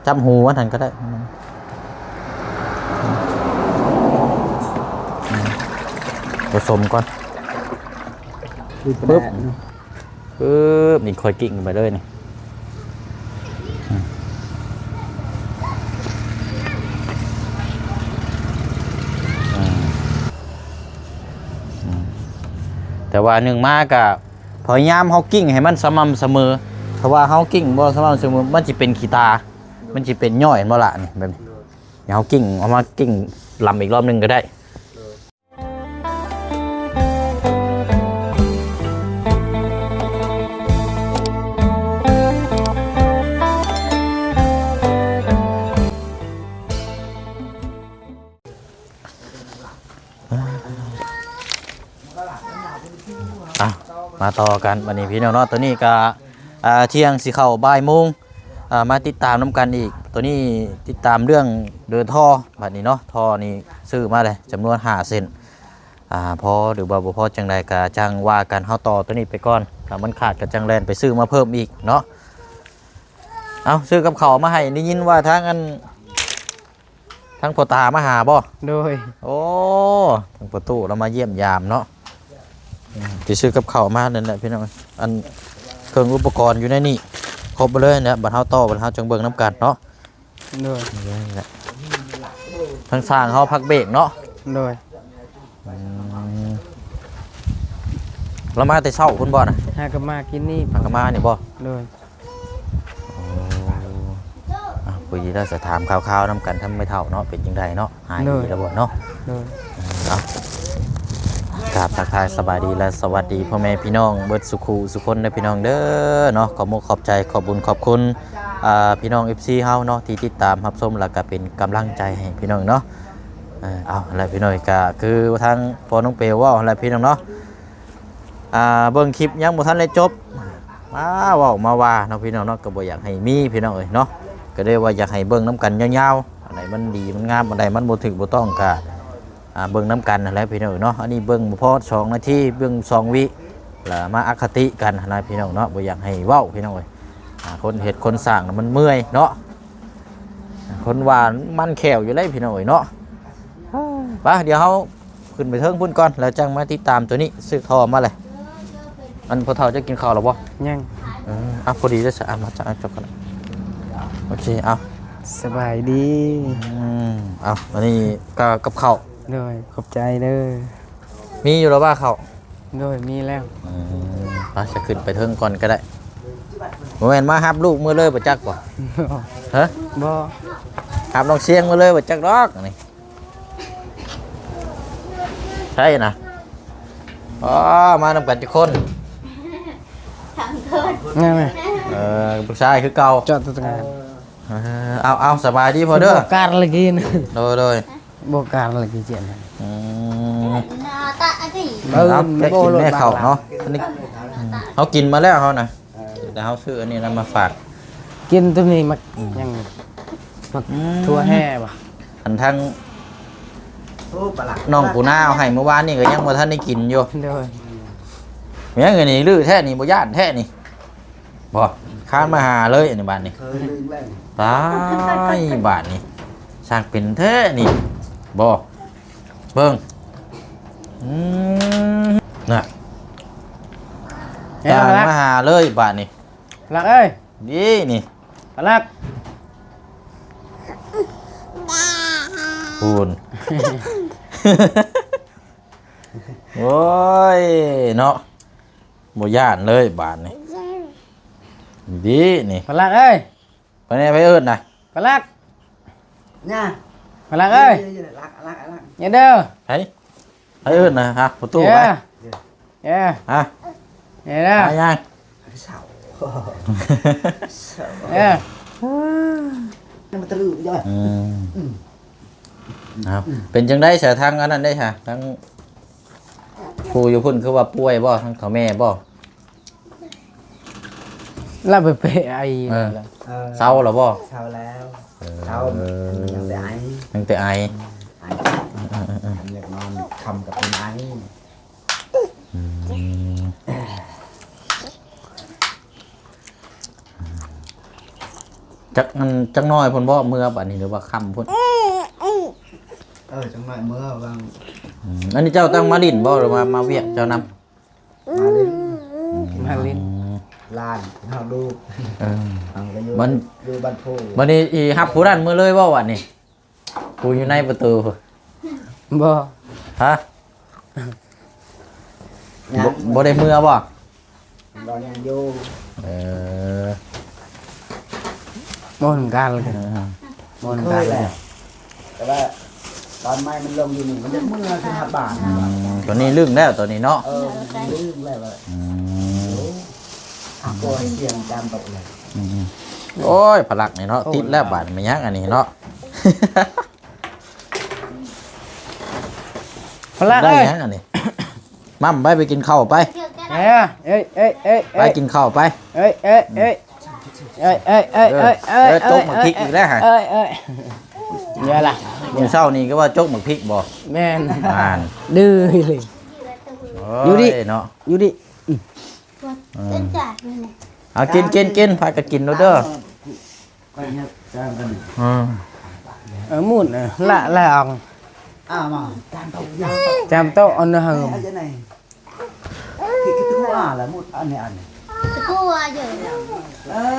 ຈັບຫູອັນນັ້ນກໍໄດ້ ອືມ ປະສົມກ່ອນ ປຶບ ປຶບ ນີ້ຄ່ອຍກິ້ງໄປເລີຍນີ້ ອືມ ອືມ ອືມ ແຕ່ວ່າໜຶ່ງມາກະ ພະຍາຍາມເຮົາກິ້ງໃຫ້ມັນສະໝ່ຳສະເໝີ ຖ້າວ່າເຮົາກິ້ງບໍ່ສະໝ່ຳສະເໝີ ມັນຊິເປັນຂີ້ຕາ ມັນຊິເປັນຍ້ອຍ ເຫັນບໍ່ລະ ນີ້ ແບບນີ້ ເຮົາກິ້ງ ເອົາມາກິ້ງລຳອີກລອບໜຶ່ງກໍໄດ້. ອ່ະ ມາຕໍ່ກັນບັດນີ້ພີ່ນ້ອງເນາະ ຕອນນີ້ກະ ອ່າ ທ່ຽງຊິເຂົ້າບ່າຍໂມງ ອ່າ ມາຕິດຕາມນຳກັນອີກ ໂຕນີ້ຕິດຕາມເລື່ອງເດີທໍ່ບັດນີ້ເນາະ ທໍ່ນີ້ຊື້ມາເລີຍຈຳນວນຫ້າເສັ້ນ ອ່າ ພໍຫຼືວ່າບໍ່ພໍຈັ່ງໃດກະຈັ່ງວ່າກັນ ເຮົາຕໍ່ໂຕນີ້ໄປກ່ອນ ຖ້າມັນຂາດກະຈັ່ງແລ່ນໄປຊື້ມາເພີ່ມອີກເນາະ. ເອົາ ຊື້ກັບເຂົ້າມາໃຫ້ ໄດ້ຍິນວ່າທາງອັນ ທາງພໍ່ຕາມາຫາບໍ່? ໂດຍ ໂອ້ ທາງພໍ່ຕູ້ລາວມາຢ້ຽມຢາມເນາະ ອືມ ຊິຊື້ກັບເຂົ້າມານັ້ນແຫຼະພີ່ນ້ອງ ອັນເຄື່ອງອຸປະກອນຢູ່ໃນນີ້ຄົບເບິດເລີຍນະ ບັດເຮົາຕໍ່ ບັດເຮົາຈັ່ງເບິ່ງນຳກັນເນາະ. ໂດຍ ນີ້ແຫຼະ ທາງຊ່າງເຮົາພັກເບກເນາະ. ໂດຍ ອືມ ລາວມາແຕ່ເຊົ້າພຸ້ນບໍ່ນະ? ຫາກໍມາກິນນີ້ ຫາກໍມານີ້ບໍ່? ໂດຍ ໂອ້ ອ່ະ ພໍດີລະ ສະຖາມຂ່າວໆນຳກັນ ທາງແມ່ເຖົ້າເນາະ ເປັນຈັ່ງໃດເນາະ ຫາຍດີແລ້ວບໍ່ເນາະ? ໂດຍ ເອົາ ກາບທັກທາຍສະບາຍດີ ແລະ ສະຫວັດດີພໍ່ແມ່ພີ່ນ້ອງເບິດສູ່ຄູ່ສູ່ຄົນເດີພີ່ນ້ອງເດີເນາະ. ຂອບມຸກຂອບໃຈ ຂອບບຸນຂອບຄຸນ ອ່າ ພີ່ນ້ອງເອັຟຊີເຮົາເນາະ ທີ່ຕິດຕາມຮັບຊົມ ແລ້ວກະເປັນກຳລັງໃຈໃຫ້ພີ່ນ້ອງເນາະ. ເອີ ເອົາ ແລະ ພີ່ນ້ອງ ກະຄືທາງພໍ່ນ້ອງເປເວົ້າຫັ້ນແຫຼະພີ່ນ້ອງເນາະ. ອ່າ ເບິ່ງຄລິບຍັງບໍ່ທັນໄດ້ຈົບ ມາເວົ້າມາວ່າເນາະພີ່ນ້ອງເນາະ ກໍບໍ່ຢາກໃຫ້ມີພີ່ນ້ອງເອີຍເນາະ ກໍເລີຍວ່າຢາກໃຫ້ເບິ່ງນຳກັນຍາວໆ ອັນໃດມັນດີມັນງາມ ອັນໃດມັນບໍ່ຖືກບໍ່ຕ້ອງກໍ ອ່າ ເບິ່ງນຳກັນຫັ້ນແຫຼະພີ່ນ້ອງເອີຍເນາະ. ອັນນີ້ເບິ່ງບໍ່ພໍສອງນາທີ ເບິ່ງສອງວິ ລະມາອະຄະຕິກັນຫັ້ນນະພີ່ນ້ອງເນາະ ບໍ່ຢາກໃຫ້ເວົ້າພີ່ນ້ອງເອີຍ. ອ່າ ຄົນເຮັດຄົນສ້າງນະມັນເມື່ອຍເນາະ ຄົນວ່າມັນແຂ້ວຢູ່ເລີຍພີ່ນ້ອງເອີຍເນາະ. ໄປ ດຽວເຮົາ ຂຶ້ນໄປເທິງພຸ້ນກ່ອນ ແລ້ວຈັ່ງມາຕິດຕາມໂຕນີ້ ຊື້ທໍ່ມາເລີຍ. ອັນພໍ່ເຖົ້າຈະກິນເຂົ້າແລ້ວບໍ່? ຍັງ ເອີ ອ່ະ ພໍດີເດີ ສະ ອ່ະ ມາຈະ ອ່ະ ຈົບກັນ ໂອເຄ ເອົາ ສະບາຍດີ ອືມ ເອົາ ອັນນີ້ກໍກັບເຂົ້າ ໂດຍ ຂອບໃຈເດີ ມີຢູ່ແລ້ວວ່າເຂົ້າ? ໂດຍ ມີແລ້ວ ອືມ ໄປ ສະ ຂຶ້ນໄປເທິງກ່ອນກໍໄດ້ ບໍ່ແມ່ນມາຮັບລູກມື້ເລີຍບໍ່ຈັກບໍ່? ຮະ ບໍ່ ຮັບນ້ອງຊຽງມື້ເລີຍບໍ່ຈັກດອກ ອັນນີ້ ໃຊ່ນະ ອໍ ມານຳກັນຈັກຄົນ? ສາມຄົນ ນັ້ນແຫຼະ ເອີ ຜູ້ຊາຍຄືເກົ່າ ເຈາະຕົວງານ ເອີ ເອົາ ເອົາ ສະບາຍດີພໍ່ເດີ ບໍ່ການລະກິນ ໂດຍ ໂດຍ ບໍ່ການລະກິນ ອືມ ເອົາ ແກະກິນແມ່ເຂົ້າເນາະ ອັນນີ້ ເຮົາກິນມາແລ້ວເຮົານະ. ເອີ ແຕ່ເຮົາຊື້ອັນນີ້ນຳມາຝາກ ກິນຕົວນີ້ມັກ ອືມ ຫຍັງ ໝາກ ອືມ ຖົ່ວແຮ່ບໍ່ ອັນທັງ ໂອ້ ປະຫຼາດ ນ້ອງປູນາເອົາໃຫ້ມື້ວານນີ້ກໍຍັງບໍ່ທັນໄດ້ກິນຢູ່ ໂດຍ ຫຍັງອັນນີ້ ດື້ແທ້ນີ້ ບໍ່ຢ້ານແທ້ນີ້ ບໍ່ ຄານມາຫາເລີຍອັນນີ້ບາດນີ້ ເຄີຍລືມແລ້ວ ຕາຍບາດນີ້ ຊ່າງເປັນແທ້ນີ້ ບໍ່ ເບິ່ງ ອືມ ນະ ແມ່ນ ຕ່າງ ລະ ມາຫາເລີຍບາດນີ້ ລັກເອີຍ ນີ້ ນີ້ ປາລັກ ພຸ້ນ ໂອ້ຍ ເນາະ ບໍ່ຢ້ານເລີຍບາດນີ້ ນີ້ ນີ້ ປາລັກເອີຍ ໄປແນ່ ໃຜເອີ້ນນະ ປາລັກ ຍາ ປາລັກເອີຍ ລັກ ລັກ ລັກ ຢ່າເດີ ໃຜ ໃຜເອີ້ນນະ ຮະ ປະຕູ ເອີ ໄປ ເອີ ຮະ ເອີ ໄປຍັງ ເຊົາ ເອີ ມັນຕະລຶ້ງຢູ່ ອືມ ອືມ ເອົາ ເປັນຈັ່ງໃດຊະ ທາງອັນນັ້ນເດ້ຊະ ທາງຜູ້ຢູ່ພຸ້ນ ຄືວ່າປ່ວຍບໍ່ ທາງເຖົ້າແມ່ບໍ່? ລາວໄປເປະໄອ ເອີ ເອີ ເຊົາແລ້ວບໍ່? ເຊົາແລ້ວ ເອີ ເຊົາ ຍັງແຕ່ໄອ ຍັງແຕ່ໄອ ອືມ ໄອ ເອີ ຢາກນອນຄ່ຳກໍເປັນໄອ ອືມ ອືມ. ຈັກ ອັນ ຈັກໜ້ອຍພຸ້ນບໍ່ ເມືອບາດນີ້ ຫຼືວ່າຄ່ຳພຸ້ນ? ເອີ ຈັກໜ້ອຍເມືອບາງ. ອືມ ອັນນີ້ເຈົ້າຕັ້ງມາຫຼິ້ນບໍ່ ຫຼືວ່າມາວຽກເຈົ້ານຳ? ມາຫຼິ້ນ ມາຫຼິ້ນ ອືມ ຫຼານເຮົາລູກ ເອີ ເຮົາກໍຢູ່ ມັນ ຢູ່ບ້ານໂພ. ບັດນີ້ຊິຮັບຜູ້ນັ້ນມື້ເລີຍບໍ່ບັດນີ້? ຜູ້ຢູ່ໃນປະຕູ ບໍ່ ຮະ? ຍັງ ບໍ່ ບໍ່ໄດ້ເມືອບໍ່? ບໍ່ ຍັງຢູ່ ເອີ ບໍ່ນຳກັນ ເອີ ບໍ່ນຳກັນ ເຄີຍແລ້ວ ແຕ່ວ່າຕອນໃໝ່ມັນລົງຢູ່ນີ້ ມັນຈະເມືອຂຶ້ນຮອດບ້ານ. ອືມ ຕອນນີ້ລຶ້ງແລ້ວ ຕອນນີ້ເນາະ ເອີ ມັນລຶ້ງແລ້ວ ອືມ ໂອ້ຍ ສຽງຈຳຕກເລີຍ. ອືມ ໂອ້ຍ ພະລັກນີ້ເນາະ ໂອ້ຍ ຕິດແລ້ວບາດນີ້ ແມ່ນຫຍັງອັນນີ້ເນາະ? ພະລັກ ໄດ້ ເອີຍ ຫຍັງອັນນີ້? ໝ່ຳໄປ ໄປກິນເຂົ້າໄປ ເອີ ເອີຍ ເອີຍ ເອີຍ ໄປກິນເຂົ້າໄປ ເອີຍ ເອີຍ ເອີຍ ເອີຍ ເອີຍ ເອີຍ ເອີຍ ຕົກໝາກພິກອີກແລ້ວຫະ ເອີຍ ເອີຍ ເອີຍ ເອີຍ ເອີຍ ເອີຍ ເອີຍ ມື້ເຊົ້ານີ້ກໍວ່າຕົກໝາກພິກບໍ່? ແມ່ນ ອ່ານ ດື້ເລີຍ ໂອ້ຍ ຢູ່ດີ ເນາະ ຢູ່ດີ ອືມ ເອີ ເປັນຈາກນີ້ ເອົາ ກິນ ກິນ ກິນ ພາກັນກິນໂລດເດີ ໄປເຮັດຈານກັນ ອືມ ເອີ ໝູນ ເອີ ລະ ລະອອງ ອ່າ ມາ ຈານໂຕະ ຈານໂຕະ ອັນນັ້ນ ເອົາຈານໄຫນ? ຄິດ ຄິດ ຄືວ່າລະໝົດອັນນີ້ ອັນນີ້ ຄືວ່າຢູ່ ເອີ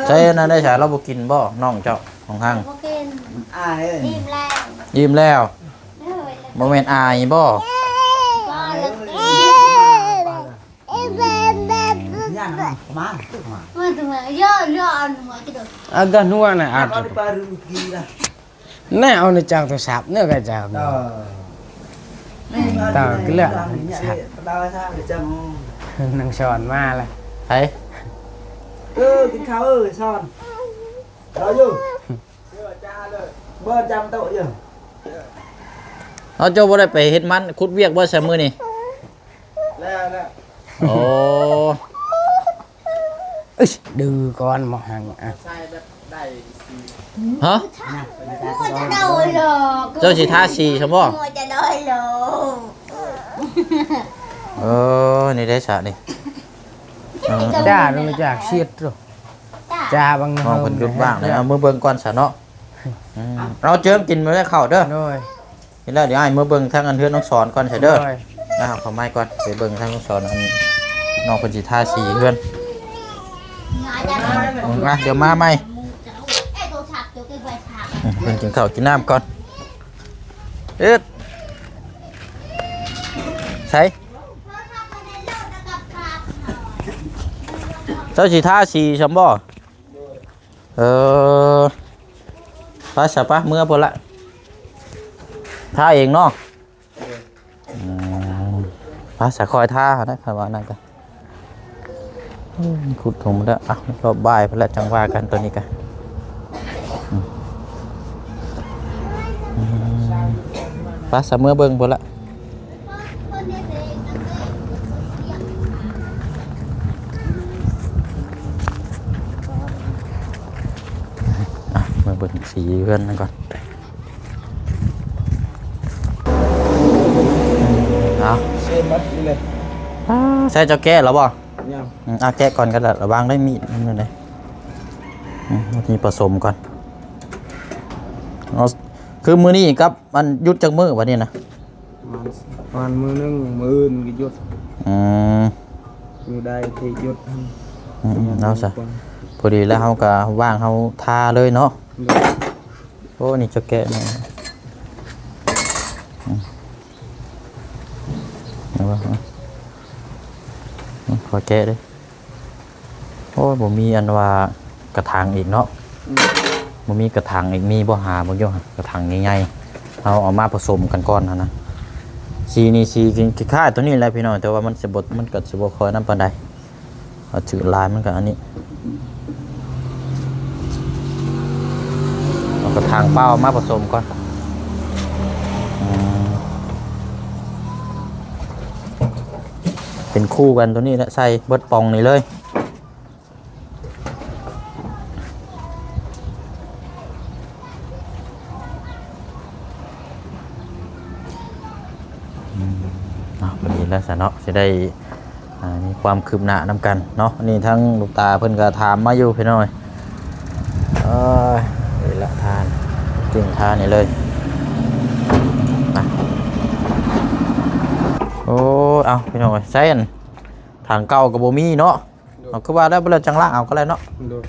ໃຊ່ ອັນນັ້ນໄດ້ສາ ລາວບໍ່ກິນບໍ່ ນ້ອງເຈົ້າ ຂອງທາງ ບໍ່ກິນ ອາຍເອີຍ ອີ່ມແລ້ວ ອີ່ມແລ້ວ ເອີຍ ບໍ່ແມ່ນອາຍບໍ່? ບໍ່ ລະກິນ ຍ່າງມາ ມາ ມາ ເຍອະ ເຍອະ ອັນຫົວຈະໂດດ ອາການຫົວນະ ອາດ ແນ່ ເອົາໃນຈັກໂທລະສັບເນາະ ກະຈັກ ເອີ ຕາກະເລືອກ ນັ່ງສອນມາລະ ໃຜ? ເອີ ກິນເຂົ້າ ເອີ ສອນ ເອົາຢູ່ ເບິ່ງຈຳໂຕະຢູ່ ເອົາ ເຈົ້າບໍ່ໄດ້ໄປເຮັດມັນ ຂຸດວຽກບໍ່ຊະມື້ນີ້? ແລ້ວ ແລ້ວ ໂອ້ ເອີຍ ດື້ກ່ອນ ໝໍຫັງ ອ່ະ ໃສ່ແບບໄດ້ສີ ຮະ? ຫົວຈະໂດຍໂລ ເຈົ້າຊິທາສີຊະບໍ່? ຫົວຈະໂດຍໂລ ເອີ ນີ້ໄດ້ສະນີ້ ເອີ ຈ້າ ລະຈາກເສຍດໂລ ຈ້າ ບາງ ນ້ອງເພິ່ນຢຸດບ້າງເລີຍ ເອົາ ມື້ເບິ່ງກ່ອນຊະເນາະ ອືມ ເອົາ ເຈີມກິນມື້ແລງເຂົ້າເດີ ໂດຍ ເຮັດແລ້ວ ດຽວອ້າຍເມືອເບິ່ງທາງອັນເຮືອນນ້ອງສອນກ່ອນຊະເດີ ໂດຍ ນະ ເອົາເຂົ້າໄມ້ກ່ອນ ໄປເບິ່ງທາງນ້ອງສອນ ອັນນ້ອງເພິ່ນຊິທາສີເຮືອນ ອືມ ອ່ະ ດຽວມາໃໝ່ ອືມ ເພິ່ນກິນເຂົ້າກິນນ້ຳກ່ອນ ເອີດ ໃສ ເຈົ້າຊິທາສີຊຳບໍ່? ເອີ ໄປຊະ ໄປ ເມືອພຸ້ນລະ ທາເອງເນາະ ອືມ ໄປຊະ ຄ່ອຍທາຫັ້ນນະ ຄັນວ່ານັ້ນກະ ອືມ ຂຸດຖົງແລ້ວ ເອົາ ຮອບບ່າຍພຸ້ນລະ ຈັ່ງວ່າກັນ ໂຕນີ້ກະ ອືມ ອືມ ໄປຊະ ເມືອເບິ່ງພຸ້ນລະ. ອ່ະ ມາເບິ່ງສີເຮືອນນຳກັນ ເອົາ ເຊມັດນີ້ເລີຍ ອ່າ ໃສ່ເຈົ້າແກະແລ້ວບໍ່? ຍັງ ອືມ ອ່ະ ແກະກ່ອນກໍໄດ້ ລະວັງໄດ້ມີດມັນຢູ່ໃດ ອືມ ມີປະສົມກ່ອນ ເອົາ ຄືມື້ນີ້ກັບ ມັນຢຸດຈັກມື້ບັດນີ້ນະ? ປະມານ ປະມານມື້ໜຶ່ງ ມື້ອື່ນກໍຢຸດ ອືມ ມື້ໃດທີ່ຢຸດ ອືມ ເອົາຊະ ພໍດີແລ້ວເຮົາກໍວ່າງ ເຮົາທາເລີຍເນາະ ໂດຍ ໂອ້ ນີ້ຈະແກະແນ່ ອືມ ເອົາ ຂໍແກະເດີ້. ໂອ້ຍ ບໍ່ມີອັນວ່າກະຖາງອີກເນາະ ອືມ ບໍ່ມີກະຖາງອີກ ມີບໍ່ ຫາເບິ່ງຢູ່ ກະຖາງໃຫຍ່ໆ ເຮົາເອົາມາປະສົມກັນກ່ອນຫັ້ນນະ ສີນີ້ສີຄ້າຍໆ ໂຕນີ້ແຫຼະພີ່ນ້ອງ ແຕ່ວ່າມັນຊິບໍ່ ມັນກໍຊິບໍ່ຄ່ອຍນັ້ນປານໃດ ເອົາຖືຫຼາຍມັນກໍອັນນີ້ ເອົາກະຖາງເປົ່າມາປະສົມກ່ອນ ອືມ ເປັນຄູ່ກັນໂຕນີ້ແຫຼະ ໃສ່ເບິດປ່ອງນີ້ເລີຍ ອືມ ເອົາ ພໍດີແລ້ວຊະເນາະ ຊິໄດ້ ອ່າ ມີຄວາມຄືບໜ້ານຳກັນເນາະ ນີ້ທາງລູກຕາເພິ່ນກໍຖາມມາຢູ່ພີ່ນ້ອງ ເອີຍ ທາ ກິນທານີ້ເລີຍ ມາ. ໂອ້ ເອົາ ພີ່ນ້ອງເອີຍ ໃຊ້ອັນຖັງເກົ່າກໍບໍ່ມີເນາະ. ໂດຍ ເອົາ ຄືວ່າແລ້ວ ບໍ່ແລ້ວຈັ່ງລ້າງເອົາກໍໄດ້ເນາະ. ໂດຍ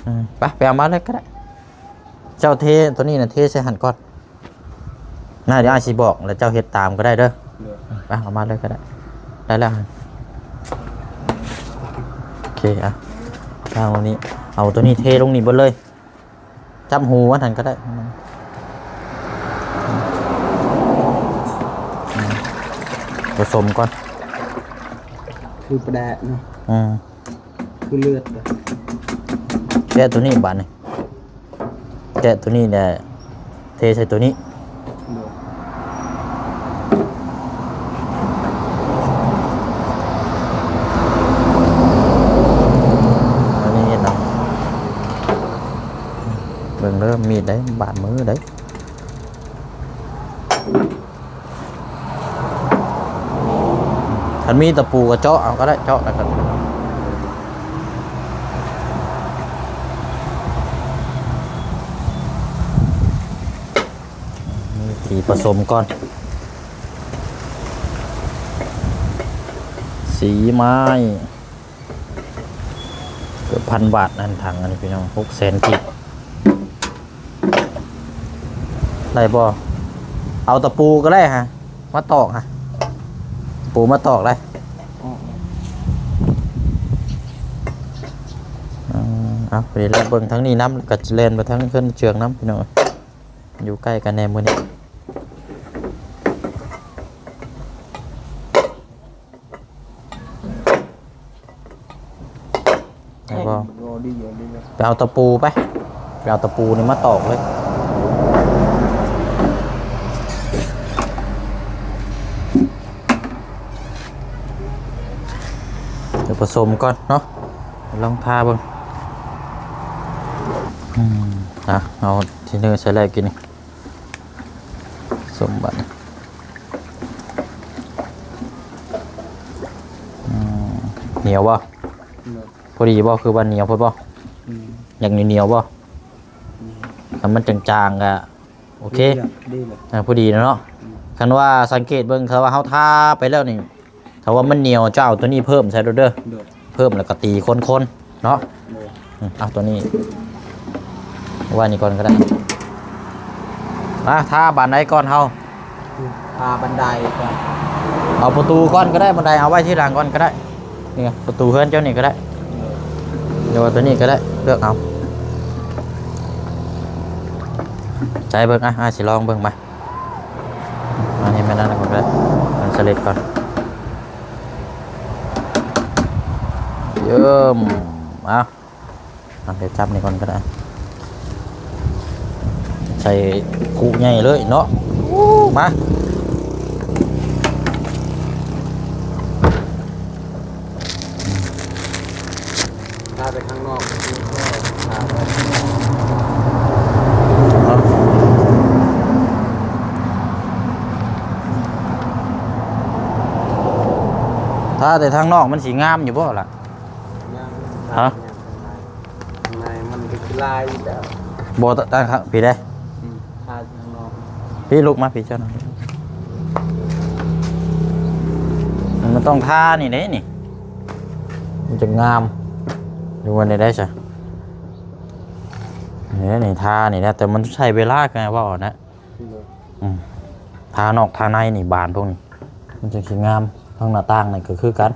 ອືມ ໄປ ໄປເອົາມາເລີຍກໍໄດ້. ເຈົ້າເທຕົວນີ້ນະ ເທໃສ່ຫັ້ນກ່ອນນະ ດຽວອ້າຍຊິບອກ ແລ້ວເຈົ້າເຮັດຕາມກໍໄດ້ເດີ. ໂດຍ ໄປ ເອົາມາເລີຍກໍໄດ້. ໄດ້ແລ້ວ ໂອເຄ. ອ່ະ ວາງລົງນີ້ ເອົາຕົວນີ້ເທລົງນີ້ເບິດເລີຍ. ຈັບຫູອັນນັ້ນກໍໄດ້. ອືມ ປະສົມກ່ອນ. ຄືປາແດກເນາະ. ອືມ ຄືເລືອດ. ແກະຕົວນີ້ບາດນີ້ ແກະຕົວນີ້ແຫຼະ ເທໃສ່ຕົວນີ້. ໂດຍ ອັນນີ້ເຮັດເອົາ ເບິ່ງເດີ ມີດໄດ໋ ບາດມືໄດ໋. ຄັນມີຕະປູກໍເຈາະເອົາກໍໄດ້ ເຈາະແລ້ວກໍມີທີ່ປະສົມກ່ອນ. ສີໄມ້ ເກືອບພັນບາດ ອັນຖັງອັນນີ້ພີ່ນ້ອງ ຫົກແສນກີບ ໄດ້ບໍ່? ເອົາຕະປູກໍໄດ້ຫະ ມາຕອກຫະ ຕະປູມາຕອກໄດ້. ເອົາ ພໍດີແລ້ວ ເບິ່ງທາງນີ້ນຳ ກໍຊິແລ່ນໄປທາງເຮືອນເຈືອງນຳ ພີ່ນ້ອງ ຢູ່ໃກ້ກັນແດ່ມື້ນີ້. ໄດ້ບໍ່? ໂອ້ ດີຢູ່ ດີຢູ່. ໄປເອົາຕະປູໄປ ໄປເອົາຕະປູນີ້ມາຕອກເລີຍ. ດຽວປະສົມກ່ອນເນາະ ລອງທາເບິ່ງ. ອືມ ອ່ະ ເອົາທີເນີໃສ່ແລ້ວກິນນີ້. ສົມບັດ ອືມ ໜຽວບໍ່? ໂດຍ ພໍດີບໍ່? ຄືວ່າໜຽວໂພດບໍ່? ອືມ ຢາກໜຽວໆບໍ່? ອືມ ຄັນມັນຈາງໆ ກະໂອເຄ ດີລະ ດີລະ ເອີ ພໍດີແລ້ວເນາະ. ອືມ ຄັນວ່າສັງເກດເບິ່ງ ຄັນວ່າເຮົາທາໄປແລ້ວນີ້ ຖ້າວ່າມັນໜຽວ ເຈົ້າເອົາຕົວນີ້ເພີ່ມໃສ່ໂລດເດີ. ໂດຍ ເພີ່ມແລ້ວກໍຕີຄົນໆ ເນາະ. ໂດຍ ອືມ ເອົາຕົວນີ້ ວາງນີ້ກ່ອນກໍໄດ້. ມາ ທາບານໃດກ່ອນເຮົາ? ທາບັນໄດກ່ອນ. ເອົາປະຕູກ່ອນກໍໄດ້ ບັນໄດເອົາໄວ້ທີຫຼັງກ່ອນກໍໄດ້. ນີ້ ປະຕູເຮືອນເຈົ້ານີ້ກໍໄດ້ ໂດຍ ຫຼືວ່າຕົວນີ້ກໍໄດ້ ເລືອກເອົາ. ໃສ່ເບິ່ງ ອ່ະ ອ້າຍຊິລອງເບິ່ງ ມາ. ອັນນີ້ແມ່ນອັນນັ້ນກ່ອນກໍໄດ້ ອັນສະເລັດກ່ອນ. ເຢີມ ເອົາ ເອົາ ດຽວຈັບນີ້ກ່ອນກໍໄດ້ ໃສ່ຄຸໃຫຍ່ເລີຍເນາະ. ມາ ຖ້າໄປຂ້າງນອກ ຖ້າແຕ່ທາງນອກມັນຊິງາມຢູ່ບໍ່ລະ? ງາມ. ຮະ? ງາມ. ຂ້າງໃນມັນກໍຄືລາຍຢູ່ແລ້ວ ບໍ່ ຕ- ຕ- ຂ້າງ ພີ້ເດ້ ອືມ ທາຢູ່ຂ້າງນອກ ພີ້ ລຸກມາພີ້ເຈົ້ານະ. ມັນຕ້ອງທານີ້ເດ້ນີ້ ມັນຈະງາມ ຫຼືວ່າແນວໃດຊະ? ນີ້ ນີ້ທານີ້ນະ ແຕ່ມັນໃຊ້ເວລາ ຄືເວົ້ານະ. ອືມ ທານອກທາໃນນີ້ ບານພວກນີ້ ມັນຈຶ່ງຊິງາມ. ທາງໜ້າຕ່າງນີ້ກໍຄືກັນ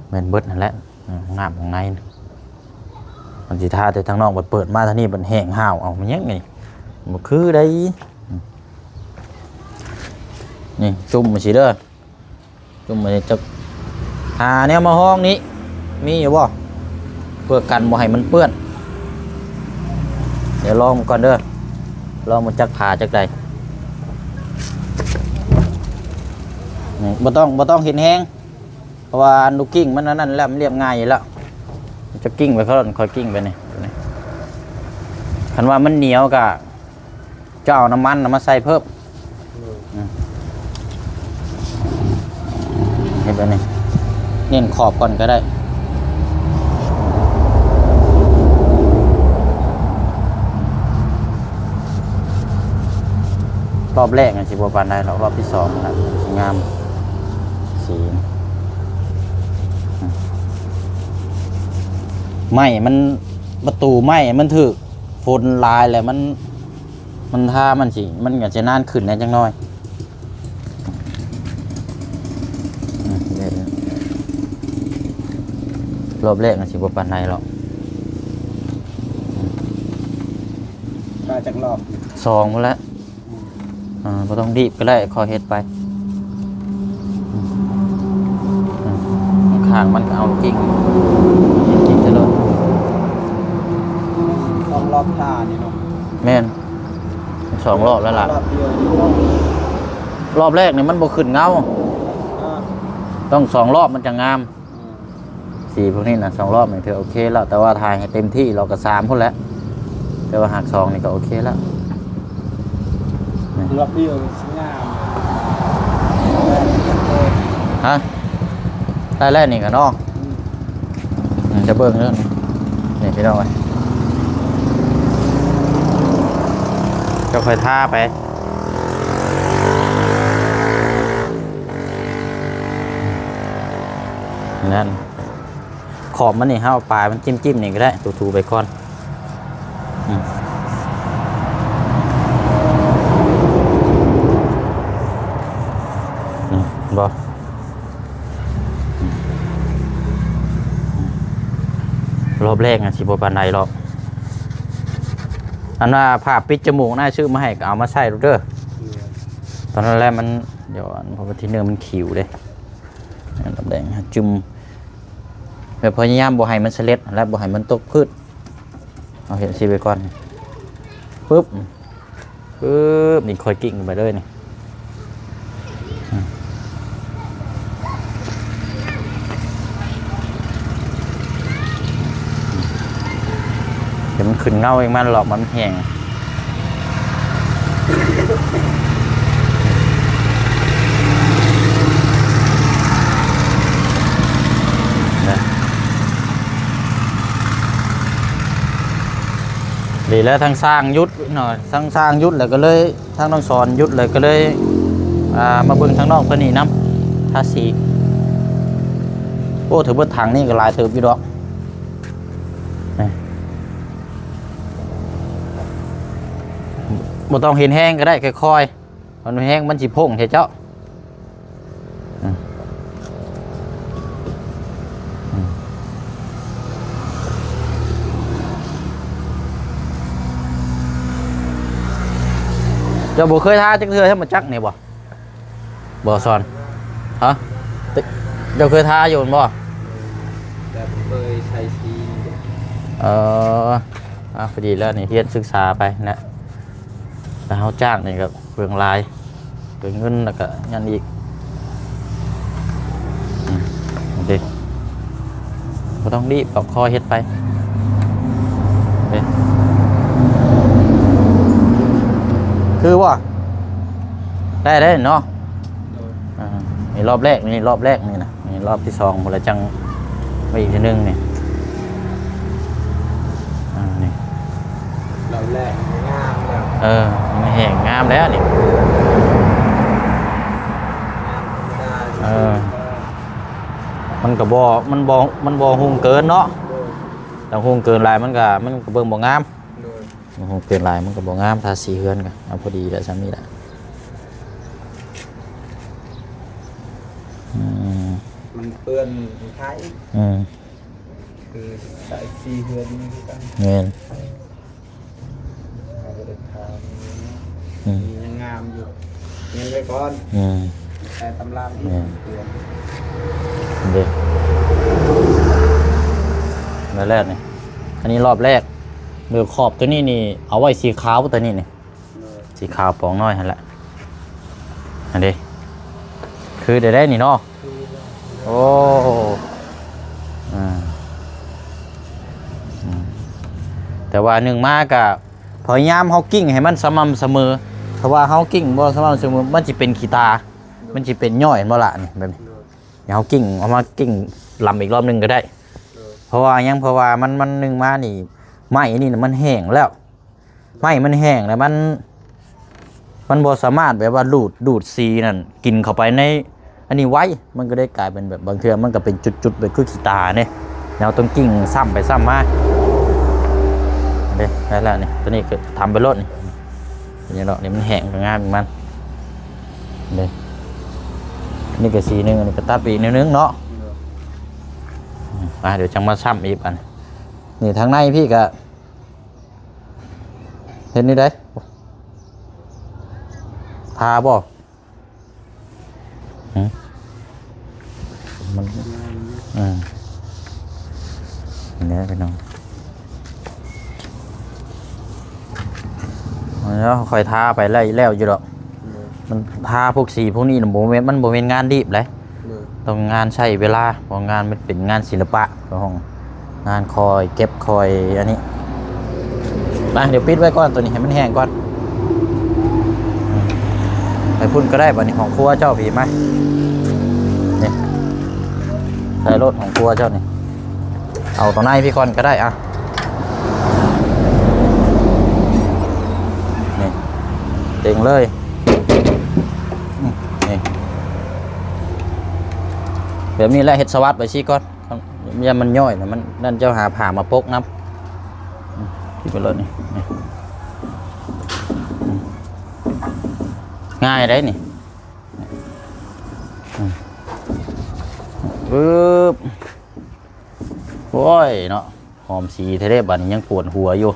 ແມ່ນເບິດຫັ້ນແຫຼະ. ເອີ ງາມຂ້າງໃນ ມັນຊິທາແຕ່ທາງນອກ ບັດເປີດມາທາງນີ້ ບັດແຫ້ງຫ້າວ ເອົາ ມັນຫຍັງນີ້ ບໍ່ຄືໃດ. ອືມ ນີ້ ຈຸ້ມຈັ່ງຊີ້ເດີ ຈຸ້ມອັນນີ້ຈັກ ຫາແນວມາຮອງນີ້ ມີຢູ່ບໍ່? ເພື່ອກັນບໍ່ໃຫ້ມັນເປື້ອນ. ດຽວລອງກ່ອນເດີ ລອງເບິ່ງຈັກຜາຈັກໃດ. ນີ້ ບໍ່ຕ້ອງ ບໍ່ຕ້ອງເຮັດແຮງ ເພາະວ່າອັນລູກກິ່ງມັນອັນນັ້ນແລ້ວ ມັນລຽບງ່າຍຢູ່ແລ້ວ. ຈະກິ່ງໄປ ຄ່ອຍກິ່ງໄປນີ້ ນີ້. ຄັນວ່າມັນໜຽວກະ ເຈົ້າເອົານ້ຳມັນນະມາໃສ່ເພີ່ມ. ອືມ ເຮັດແບບນີ້ ເນັ້ນຂອບກ່ອນກໍໄດ້. ຮອບແລກມັນຊິບໍ່ປານໃດດອກ ຮອບທີສອງນະຊິງາມ ສີ ໄມ້ມັນ ປະຕູໄມ້ມັນຖືກຝົນຫຼາຍແລ້ວ ມັນ ມັນທາ ມັນຊິ ມັນກໍຈະນານຂຶ້ນແດ່ຈັກໜ້ອຍ. ອືມ ໄດ້ແລ້ວ ຮອບແລກມັນຊິບໍ່ປານໃດດອກ. ອືມ ຖ້າຈັກຮອບ? ສອງພຸ້ນແຫຼະ. ອືມ ອ່າ ບໍ່ຕ້ອງດີບກໍໄດ້ ຄ່ອຍເຮັດໄປ. ອືມ ຂ້າງມັນກໍເອົາກິ່ງ ກິ່ງຈະຫຼຸດ. ສອງຮອບທ່ານີ້ເນາະ? ແມ່ນ. ສອງຮອບແລ້ວລະ ຮອບດຽວນີ້ເນາະ. ຮອບແລກນີ້ມັນບໍ່ຂຶ້ນເງົາ ອ່າ ຕ້ອງສອງຮອບມັນຈະງາມ. ອືມ ສີພວກນີ້ນະ ສອງຮອບນີ້ຖືໂອເຄແລ້ວ ແຕ່ວ່າຖ້າໃຫ້ເຕັມທີ່ລາວກໍສາມພຸ້ນແຫຼະ ແຕ່ວ່າຫາກສອງນີ້ກໍໂອເຄແລ້ວ. ຮອບດຽວນີ້ຊິງາມ ຮະ? ໄດ້ແລ້ວນີ້ກໍເນາະ. ອືມ ອືມ ຈະເບິ່ງເດີ ນີ້ພີ່ນ້ອງເອີຍ ຈະຄ່ອຍທາໄປ ນັ້ນ ຂອບມັນນີ້ ເຮົາເອົາປາຍມັນຈິ້ມໆນີ້ກໍໄດ້ ຖູໆໄປກ່ອນ. ອືມ ອືມ ບໍ່ ອືມ ຮອບແລກນະຊິບໍ່ປານໃດດອກ. ອັນວ່າຜ້າປິດຈະມູກນາຍຊື້ມາໃຫ້ກໍເອົາມາໃສ່ໂລດເດີ. ຕອນນັ້ນແຫຼະມັນ ດຽວອັນ ເພາະວ່າທີໜຶ່ງມັນຂິວເດ້ ອັນດັບແລກຫາຈຸ່ມ ແບບພະຍາຍາມບໍ່ໃຫ້ມັນສະເລັດ ແລະ ບໍ່ໃຫ້ມັນຕົກພື້ນ. ເອົາເຮັດຊີ້ໄປກ່ອນ ປຶບ ປຶບ ນີ້ຄ່ອຍກິ້ງໄປເລີຍນີ້. ໃຫ້ມັນຂຶ້ນເງົາເອງ ມັນລອກມັນແຫ້ງ ນະ ດີແລ້ວ ທາງຊ່າງຢຸດເນາະ ທາງຊ່າງຢຸດແລ້ວກໍເລີຍ ທາງນ້ອງສອນຢຸດເລີຍ ກໍເລີຍ ອ່າ ມາເບິ່ງທາງນ້ອງເພິ່ນນີ້ນຳ ທາສີ. ໂອ້ ຖືເບິດຖັງນີ້ກໍຫຼາຍເຕີບຢູ່ດອກ ນີ້ ບໍ່ຕ້ອງເຮັດແຮງກໍໄດ້ ຄ່ອຍໆ ມັນແຮງມັນຊິພົ້ງໃສ່ເຈົ້າ. ອືມ ອືມ ເຈົ້າບໍ່ເຄີຍທາຈັກເທື່ອ ໃຫ້ມາຈັກນີ້ບໍ່? ບໍ່ສອນ ຮະ? ເຈົ້າເຄີຍທາຢູ່ແມ່ນບໍ່? ແຕ່ບໍ່ເຄີຍໃສ່ສີ. ເອີ ອ່າ ພໍດີແລ້ວນີ້ ຮຽນສຶກສາໄປນະ ແຕ່ເຮົາຈ້າງນີ້ກໍເປືອງຫຼາຍ ເປັນເງິນ ແລ້ວກະຫຍັງອີກ ອືມ ໂອເຄ ບໍ່ຕ້ອງລີບດອກ ຄ່ອຍເຮັດໄປ ເດ້ ຄືບໍ່? ໄດ້ ໄດ້ເນາະ ໂດຍ ອ່າ ນີ້ຮອບແລກ ນີ້ຮອບແລກນີ້ນະ ນີ້ຮອບທີສອງພຸ້ນລະ ຈັ່ງໄປອີກເທື່ອໜຶ່ງນີ້ ອ່າ ນີ້ ລອບແລກມັນງາມແລ້ວ ເອີ ມັນແຫ້ງງາມແລ້ວນີ້ ງາມທຳມະດາ ເອີ ຊື່ໆ ມັນກໍບໍ່ ມັນບໍ່ ມັນບໍ່ຮຸ່ງເກີນເນາະ ໂດຍ ຖ້າຮຸ່ງເກີນຫຼາຍມັນກໍ ມັນກໍເບິ່ງບໍ່ງາມ ໂດຍ ມັນຮຸ່ງເກີນຫຼາຍມັນກໍບໍ່ງາມ ທາສີເຮືອນກໍເອົາພໍດີແຫຼະ ສ່ຳນີ້ແຫຼະ ອືມ ມັນເປື້ອນໄທ ອືມ ຄືສາຍສີເຮືອນນີ້ຄືກັນ ແມ່ນ ເຮົາບໍ່ໄດ້ທາ ອືມ ຍັງງາມຢູ່ ເຮັດໄວ້ກ່ອນ ອືມ ແຕ່ຕຳລາງ ແມ່ນ ເພື່ອນ ເດ້ ແລ້ວແລ້ວນີ້ ອັນນີ້ຮອບແລກ ໂດຍຂອບຕົວນີ້ນີ້ ເອົາໄວ້ສີຂາວຕົວນີ້ນີ້ ໂດຍ ສີຂາວປອງນ້ອຍຫັ້ນແຫຼະ ອັນນີ້ ຄືໄດ້ ໄດ້ນີ້ເນາະ ໂອ້ ອ່າ ອືມ ແຕ່ວ່າໜຶ່ງມາກະ ພະຍາຍາມເຮົາກິ້ງໃຫ້ມັນສະໝ່ຳສະເໝີ ຖ້າວ່າເຮົາກິ້ງບໍ່ສະໝ່ຳສະເໝີ ມັນຊິເປັນຂີ້ຕາ ມັນຊິເປັນຍ້ອຍ ເຫັນບໍ່ລະ ນີ້ ແບບນີ້ ໂດຍ ເຮົາກິ້ງ ເອົາມາກິ້ງລຳອີກລອບໜຶ່ງກໍໄດ້ ໂດຍ ເພາະວ່າຫຍັງ ເພາະວ່າມັນ ມັນໜຶ່ງມານີ້ ໄມ້ນີ້ນະມັນແຫ້ງແລ້ວ ໄມ້ມັນແຫ້ງແລ້ວ ມັນ ມັນບໍ່ສາມາດແບບວ່າດູດ ດູດສີນັ້ນກິນເຂົ້າໄປໃນອັນນີ້ໄວ ມັນກໍໄດ້ກາຍເປັນແບບ ບາງເທື່ອມັນກໍເປັນຈຸດໆ ແບບຄືຂີ້ຕາເດ້ ເຮົາຕ້ອງກິ້ງຊ້ຳໄປຊ້ຳມາເດ້. ໄດ້ແລ້ວນີ້ ຕົວນີ້ກໍທຳໄປໂລດນີ້ ນີ້ເນາະ ນີ້ມັນແຫ້ງກໍງາມຂອງມັນເດ້. ນີ້ກໍສີໜຶ່ງ ອັນນີ້ກໍຕັດໄປອີກແນວໜຶ່ງເນາະ. ອືມ ອ່າ ດຽວຈັ່ງມາຊ້ຳອີກ ອັນນີ້ທາງໃນພີ້ກໍ ເຮັດແນວໃດ? ທາບໍ່? ຫຶ? ມັນ ອືມ ນີ້ພີ່ນ້ອງ ແລ້ວຄ່ອຍທາໄປ ແລ້ວ ແລ້ວຢູ່ດອກ. ໂດຍ ມັນທາພວກສີພວກນີ້ນະ ບໍ່ແມ່ນ ມັນບໍ່ແມ່ນງານດີບເດ້. ໂດຍ ຕ້ອງງານໃຊ້ເວລາ ເພາະງານມັນເປັນງານສິລະປະຂອງ ງານຄ່ອຍເກັບຄ່ອຍອັນນີ້. ມາ ດຽວປິດໄວ້ກ່ອນ ຕົວນີ້ໃຫ້ມັນແຫ້ງກ່ອນ. ໄປພຸ້ນກໍໄດ້ ບາດນີ້ຫ້ອງຄົວເຈົ້າພີ້ ມາ ນີ້ ໃສ່ໂລດຫ້ອງຄົວເຈົ້ານີ້ ເອົາຕົວໃນພີ້ກ່ອນກໍໄດ້. ອ່ະ ນີ້ ເຕັງເລີຍ ອືມ ນີ້ ແບບນີ້ແຫຼະ ເຮັດສະຫວັດໄປຊີ້ກ່ອນ. ຢ້ານມັນຍ້ອຍນະ ມັນນັ້ນ ເຈົ້າຫາຜ້າມາປົກນຳ. ອືມ ກິນໄປໂລດນີ້ ນີ້ ອືມ ງ່າຍໄດ໋ນີ້. ອືມ ປຶບ ໂອ້ຍເນາະ ຫອມສີແທ້ໆ ບາດນີ້ຍັງປວດຫົວຢູ່.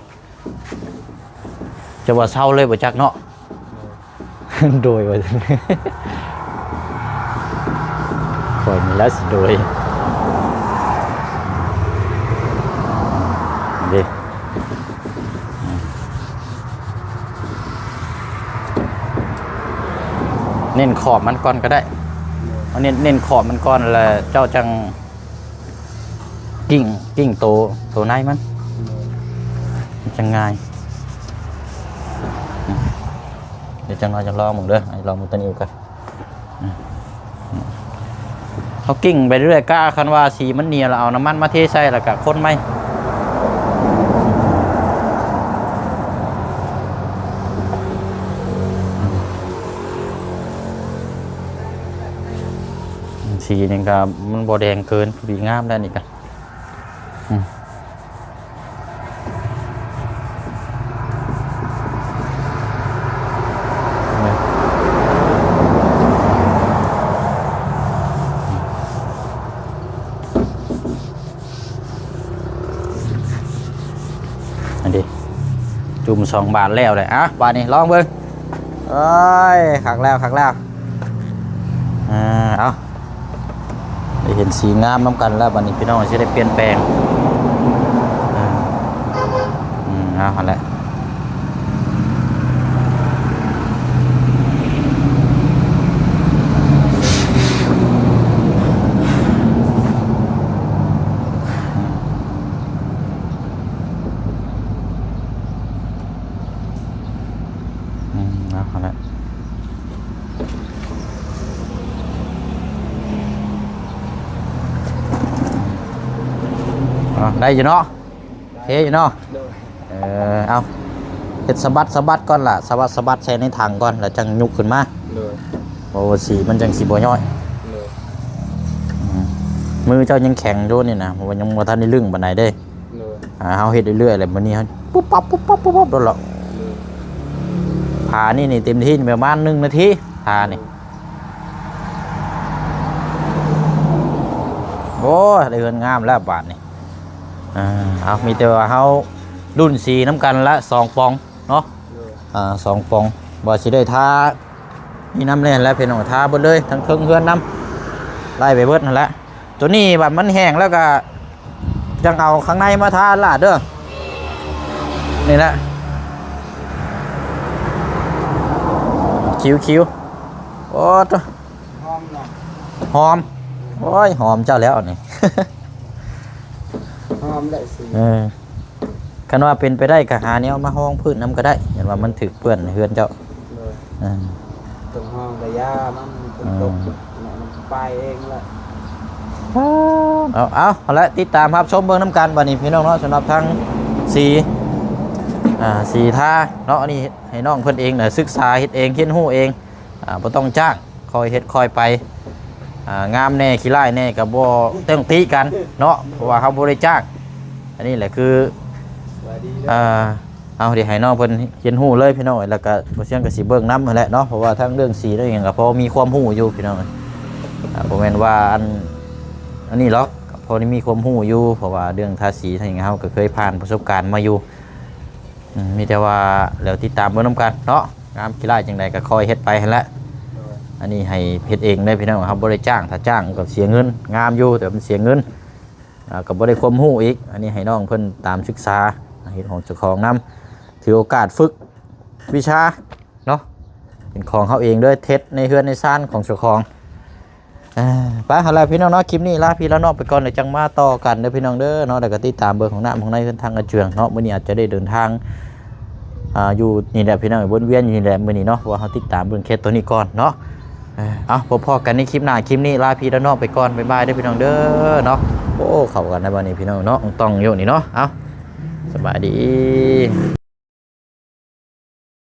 ຈະວ່າເຊົາເລີຍບໍ່ຈັກເນາະ. ໂດຍ ໂດຍ ວ່າຊັ້ນ ຂ້ອຍນີ້ແຫຼະຊິໂດຍ ເດ້ ເນັ້ນຂອບມັນກ່ອນກໍໄດ້ ເອົາເນັ້ນ ເນັ້ນຂອບມັນກ່ອນ ແລ້ວເຈົ້າຈັ່ງ ກິ້ງ ກິ້ງໂຕ ໂຕໃນມັນ ມັນຈັ່ງງ່າຍ. ອືມ ດຽວຈັກໜ້ອຍຈະລອງເບິ່ງເດີ ລອງເບິ່ງຕົວນີ້ກ່ອນ. ອືມ ເຮົາກິ້ງໄປເລື້ອຍໆ ກະຄັນວ່າສີມັນໜຽວ ແລ້ວເອົານ້ຳມັນມາເທໃສ່ ແລ້ວກະຄົນໃໝ່. ອືມ ສີນີ້ກະມັນບໍ່ແດງເກີນ ພໍດີງາມແລ້ວນີ້ກະ. ອືມ ອັນນີ້ ຈຸ່ມສອງບາດແລ້ວແຫຼະ. ອ່ະ ບາດນີ້ລອງເບິ່ງ. ໂອ້ຍ ຄັກແລ້ວ ຄັກແລ້ວ. ອ່າ ເອົາ ໄດ້ເຫັນສີງາມນຳກັນແລ້ວ ບັດນີ້ພີ່ນ້ອງຊິໄດ້ປ່ຽນແປງ. ເອີ ອືມ ເອົາຫັ້ນແຫຼະ. ອືມ ເອົາຫັ້ນແຫຼະ ເອົາ ໄດ້ຢູ່ເນາະ ໂອເຄຢູ່ເນາະ. ໂດຍ ເອີ ເອົາ ເຮັດສະບັດ ສະບັດກ່ອນລະ ສະບັດ ສະບັດໃສ່ໃນຖັງກ່ອນ ແລ້ວຈັ່ງຍົກຂຶ້ນມາ. ໂດຍ ເພາະວ່າສີມັນຈັ່ງຊິບໍ່ຍ້ອຍ. ໂດຍ ອືມ ມືເຈົ້າຍັງແຂງຢູ່ນີ້ນະ ເພາະວ່າຍັງບໍ່ທັນໄດ້ລຶ້ງປານໃດເດ້. ໂດຍ ອ່າ ເຮົາເຮັດເລື້ອຍໆ ແລ້ວມື້ນີ້ເຮົາປຸບປັບ ປຸບປັບ ປຸບປັບໂລດເນາະ. ໂດຍ ຜ້ານີ້ນີ້ເຕັມທີ່ປະມານໜຶ່ງນາທີ ຜ້ານີ້. ໂອ້ຍ ໄດ້ເຮືອນງາມແລ້ວບາດນີ້. ອ່າ ເອົາ ມີແຕ່ວ່າເຮົາລຸ້ນສີນຳກັນລະສອງປ່ອງເນາະ. ໂດຍ ອ່າ ສອງປ່ອງ ວ່າຊິໄດ້ທາ ມີນ້ຳແລ່ນແລ້ວພີ່ນ້ອງ ທາເບິດເລີຍ ທັງເທິງເຮືອນນຳ ໄລ່ໄປເບິດຫັ້ນແຫຼະ. ໂຕນີ້ບັດມັນແຫ້ງແລ້ວກະຈັ່ງເອົາຂ້າງໃນມາທາລາດເດີ. ນີ້ແຫຼະ ຂິວໆ. ໂອ້ໂຕ ຫອມເນາະ ຫອມ. ໂອ້ຍ ຫອມເຈົ້າແລ້ວນີ້ ຫອມໄດ້ສີ. ເອີ ຄັນວ່າເປັນໄປໄດ້ກໍຫາແນວມາຮອງພື້ນນຳກໍໄດ້ ຢ້ານວ່າມັນຖືກເປື້ອນເຮືອນເຈົ້າ. ໂດຍ ເອີ ຕ້ອງຮອງກະຢ່າມັນ ມັນຕົກ ເອີ ມັນໄປເອງລະ. ເອົາ ເອົາ ເອົາລະ ຕິດຕາມຮັບຊົມເບິ່ງນຳກັນບັດນີ້ພີ່ນ້ອງເນາະ ສຳລັບທາງສີ. ອ່າ ສີທາເນາະ ອັນນີ້ໃຫ້ນ້ອງເພິ່ນເອງນະ ສຶກສາເຮັດເອງ ຮຽນຮູ້ເອງ ອ່າ ບໍ່ຕ້ອງຈ້າງ ຄ່ອຍເຮັດຄ່ອຍໄປ ອ່າ ງາມແດ່ຂີ້ຮ້າຍແດ່ກໍບໍ່ຕ້ອງຕິກັນເນາະ ເພາະວ່າເຮົາບໍ່ໄດ້ຈ້າງ. ອັນນີ້ແຫຼະຄື ອ່າ ເອົາ ດຽວໃຫ້ນ້ອງເພິ່ນຮຽນຮູ້ເລີຍພີ່ນ້ອງ ແລ້ວກໍບໍ່ສຽງກໍຊິເບິ່ງນຳຫັ້ນແຫຼະເນາະ ເພາະວ່າທັງເລື່ອງສີເລື່ອງຫຍັງກໍພໍມີຄວາມຮູ້ຢູ່ພີ່ນ້ອງ ອ່າ ບໍ່ແມ່ນວ່າອັນ ອັນນີ້ຫຼອກ ກໍພໍໄດ້ມີຄວາມຮູ້ຢູ່ ເພາະວ່າເລື່ອງທາສີທາຫຍັງເຮົາກໍເຄີຍຜ່ານປະສົບການມາຢູ່. ອືມ ມີແຕ່ວ່າແລ້ວຕິດຕາມເບິ່ງນຳກັນເນາະ ງາມຂີ້ຮ້າຍຈັ່ງໃດກໍຄ່ອຍເຮັດໄປຫັ້ນແຫຼະ. ອັນນີ້ໃຫ້ເຮັດເອງເດີພີ່ນ້ອງ ເຮົາບໍ່ໄດ້ຈ້າງ ຖ້າຈ້າງກໍເສຍເງິນ ງາມຢູ່ ແຕ່ມັນເສຍເງິນ ອ່າ ກໍບໍ່ໄດ້ຄວາມຮູ້ອີກ. ອັນນີ້ໃຫ້ນ້ອງເພິ່ນຕາມສຶກສາ ເຮັດຂອງເຈົ້າຂອງນຳ ຖືໂອກາດຝຶກວິຊາເນາະ ເປັນຂອງເຮົາເອງເດີ ເຮັດໃນເຮືອນໃນຊານຂອງເຈົ້າຂອງ. ອ່າ ໄປຫັ້ນແຫຼະພີ່ນ້ອງເນາະ ຄລິບນີ້ລາພີ່ລານ້ອງໄປກ່ອນ ແລ້ວຈັ່ງມາຕໍ່ກັນເດີພີ່ນ້ອງເດີເນາະ ແລ້ວກໍຕິດຕາມເບິ່ງຂອງນ້ຳຂອງໃນເຮືອນທາງອາເຈືອງເນາະ. ມື້ນີ້ອາດຈະໄດ້ເດີນທາງ ອ່າ ຢູ່ນີ້ແຫຼະພີ່ນ້ອງ ວົນວຽນຢູ່ນີ້ແຫຼະມື້ນີ້ເນາະ ເພາະວ່າເຮົາຕິດຕາມເບິ່ງເຂດຕົວນີ້ກ່ອນເນາະ. ເອົາ ພົບພໍ້ກັນໃນຄລິບໜ້າ ຄລິບນີ້ລາພີ່ລານ້ອງໄປກ່ອນ ບາຍບາຍເດີພີ່ນ້ອງເດີເນາະ. ໂອ້ ເຂົ້າກັນແລ້ວບັດນີ້ພີ່ນ້ອງເນາະ ຕ້ອງຢູ່ນີ້ເນາະ. ເອົາ ສະບາຍດີ.